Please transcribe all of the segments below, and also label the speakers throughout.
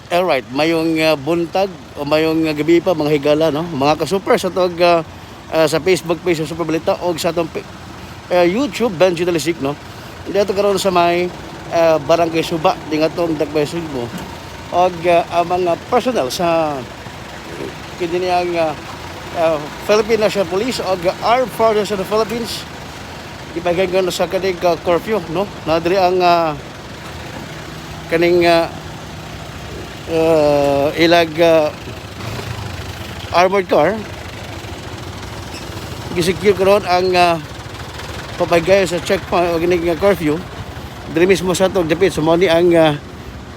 Speaker 1: Alright, mayong buntag o mayong gabi pa, mga higala, no? Mga ka-super sa tog sa Facebook page sa Super Balita o sa atong YouTube Benji Talisik, no? Dito karon sa may Barangay Suba ding atong Dakbay Sugbo. Og ang mga personnel sa kini ang Philippine National Police og Armed Forces of the Philippines gipahigaygon sa kaning curfew, no? Na diri ang kaning ilag armored car, gisecure karon ang papahigayon sa checkpoint o kining curfew diri mismo sa atong dapit. So mao ni ang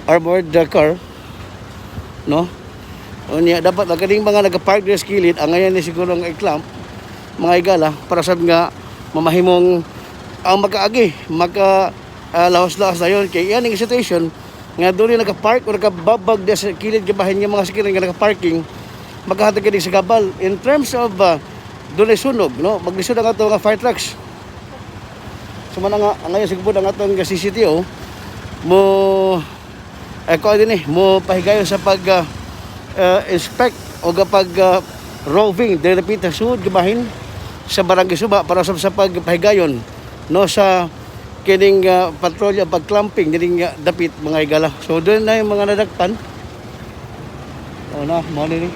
Speaker 1: armored car, no? Unya dapat ang kaning mga nagapark diri sa kilid ang ngayon ni siguro ang i-clamp, mga higala, para sab nga mamahimong ang makaagi maka lahos-lahos na yun kay yan ang situation nga doon nakapark o nakababag di sa kilid gabahin nga mga sakyanan nga nakaparking magkahatag kini sa gabal in terms of doon ay sunog, no? Maglisod ang ato nga fire trucks. So man nga ngayon siguro ang atong CCTO mo eh ko din eh mo pahigayon sa pag inspect o pag roving diri dapit sa sud gabahin sa Barangay Suba para sa pagpahigayon, no, sa kining patrolya, pagclamping kining dapit, mga higala. So doon na yung mga nadakpan. O na mao ni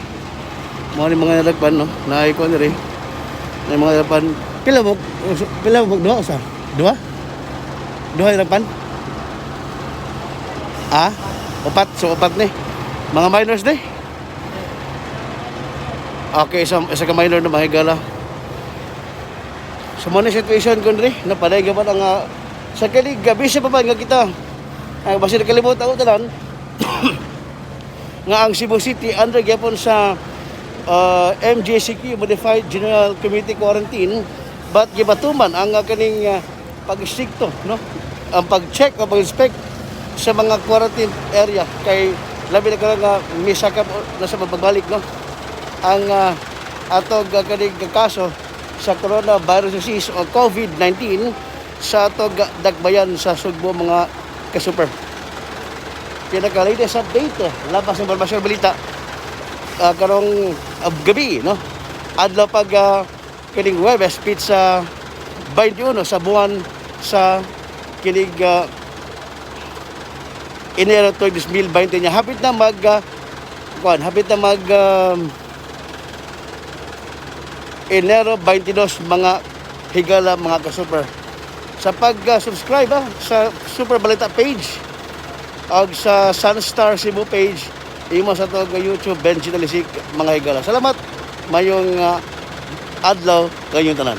Speaker 1: mga nadakpan, no? Na ko diri na yung mga nadakpan. Pila mo duha usa duha duha yung nadakpan, ah, upat. So upat ni mga minors ni. Okay, isa ka minor na, mga higala. So mo na situation kun diri na paday gaban ang sa kalig gabi sa pa nga kita ay basi nakalimot ako tanan nga ang Cebu City under gyapon sa MGCQ, Modified General Community Quarantine, but gibatuman ang kaning pag-istrikto, no, ang pag-check o pag-inspect sa mga quarantine area kay labi na karon nga misakap na sa pagbalik, no, ang atong kaning kaso sa coronavirus disease o COVID-19 sa atong dakbayan sa Sugbo, mga kasuper. Pinaka latest update, labas ng impormasyon balita karong gabi, no, adlaw pag kining Huwebes sa 21 sa buwan sa kinig Enero 2020 niya hapit na mag kuan, hapit na mag Enero 22, mga higala, mga kasuper. Sa pag-subscribe sa Super Balita page og sa Sunstar Cebu page imo sa atong YouTube Benji Talisik, mga higala. Salamat, mayong adlaw kanyong tanan.